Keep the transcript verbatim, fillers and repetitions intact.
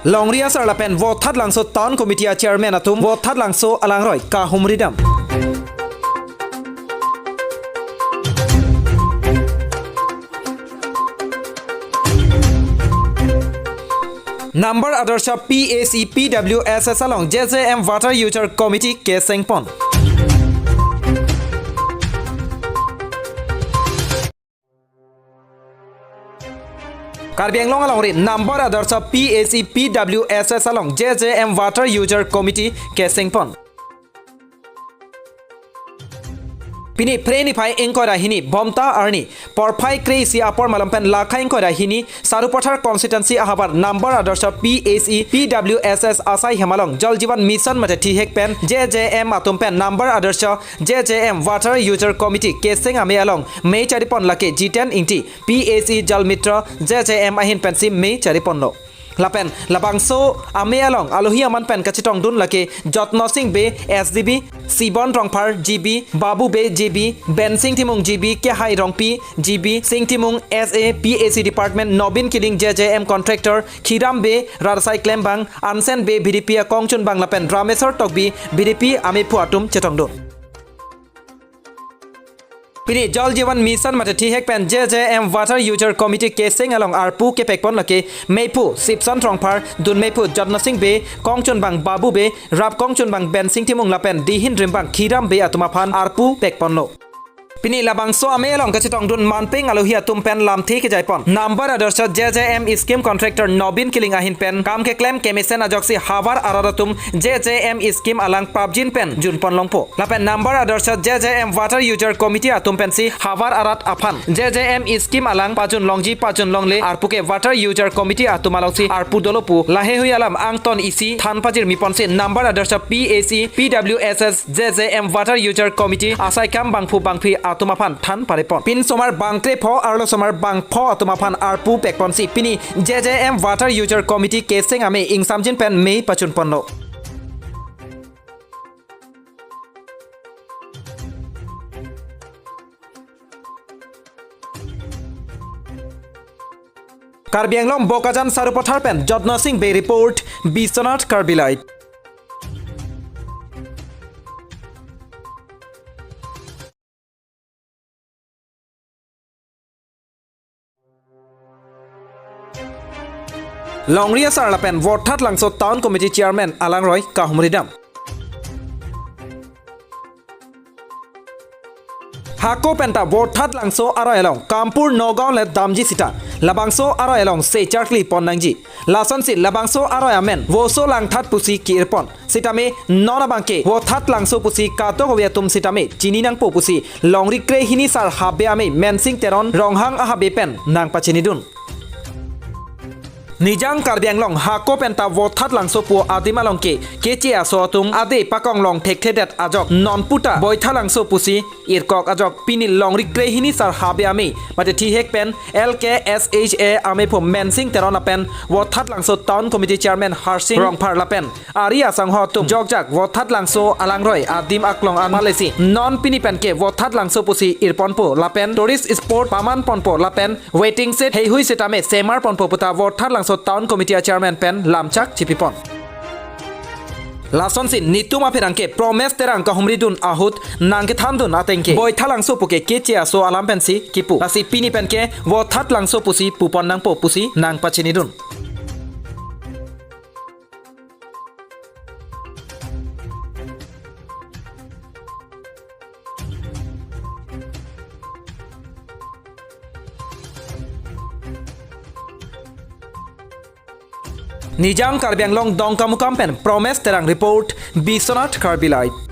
Longri asar lapen Vothatlangso Town Committee a Chairman atum Vothatlangso alangroi kahumridam. Nambor Adarsha P A C P W S S along J J M Water User Committee kesengpon. Karbi Anglong alongri Nambor Adarsha P A C P W S S along J J M Water User Committee kesengpon. Pini Phre niphai ingkoi ra hini Bhomta arni porphai kre-isi apor malom pen lakha ingkoi ra hini Sarupathar constituency ahavar Nambor Adarsha P A C P W S S asai hem along Jal Jeevan Mission mate thihek pen J J M atum pen Nambor Adarsha J J M Water User Committee keseng amei along mei charipon, lake Jiten Ingti, P A C Jal Mitra J J M ahin pensi mei chariponlo. Lapen labangso amei along alohi amen pen kachetongdun lake Jotno Sing Bey S D B, Sibon Rongphar G B, Babu Bey G B, Bensing Timung G B, Kehai Rongpi G B, Sing Timung S A P A C Department, Nobin Killing J J M Contractor, Khiram Bey, Rarsai Klembang, Ansen Bey V D P akongchunbang lapen Rameswar Tokbi V D P ameiphu atum chetongdun. Pini Jal Jeevan Mission mate thihek pen J J M Water User Committee keseng along arpu kepekpon lake meiphu Sipson Rongphar, dunmeiphu Jotno Sing Bey, kongchunbang Babu Bey, rap kongchunbang Bensing Timung lapen dihin rimbang Khiram Bey atum aphan arpu pekponlo. Pini labangso amei along kachetongdun manpeng alohi atum pen lamthe kejaipon Nambor Adarsha J J M scheme contractor Nobin Killing ahin pen kam keklem kemesen ajoksi havar arat atum J J M scheme alang prapjin pen junpon longpo. Lapen Nambor Adarsha J J M Water User Committee atum pensi havar arat aphan J J M scheme alang pajun longji pajun longle arpu ke Water User Committee atum alongsi arpu dolo pu laheihui alam angton isi than pajirmi ponsi Nambor Adarsha P A C P W S S J J M Water User Committee asai kam bangphu bangphi atum aphan than parepon. Pinsomar bang krepho arlosomar bangpho atum aphan arpu pekponsi pini J J M Water User Committee keseng amei ingsamjin pen mei pachunponlo. Karbi Anglong Bokajan Sarupathar pen Jotno Sing Bey report, Biswanath Karbi Live. Longri asar lapen Vothatlangso Town Committee Chairman alangroi kahumridam. Hako penta Vothatlangso aroi along Kampur Nagaon le damji sita labangso aroi along se charkli pon nangji. Lasonsi labangso aroi amen Voso Langthat pusi ki-irpon. Sitame non abangke Vothatlangso pusi kadokave atum sitame chini nangpo pusi longri krehini sar habe amei Mensing Teron Ronghang ahabe pen nangpachinidun. Nijang Karbi Anglong hako penta Vothatlangso pu adim along ke keche aso atum ade pakong long thekthedet ajok non puta Boithalangso pusi irkok ajok pini longri krehini sar habe amei mate thihek pen L K S H A ameiphu Mensing Teron lapen Vothatlangso Town Committee Chairman Harsing Rongphar lapen ari asangho atum jokjak Vothatlangso alangroi adim aklong an malesi non pini pen ke Vothatlangso pusi irponpo lapen tourist spot pamanponpo lapen waiting shed heihui sitame semarponpo puta Vothatlangso Town Committee a Chairman pen lamchak chipipon. Lasonsi nitum apherangke Promes Terang kahumridun ahut nangkethandun atengke Boithalangso puke keche aso alam pensi kipu. Lasi pini penke Vothatlangso pusi pupon nangpo pusi nangpachinidun. Nijang Karbi Anglong Dongkamukam pen Promes Terang report, Biswanath Karbi Live.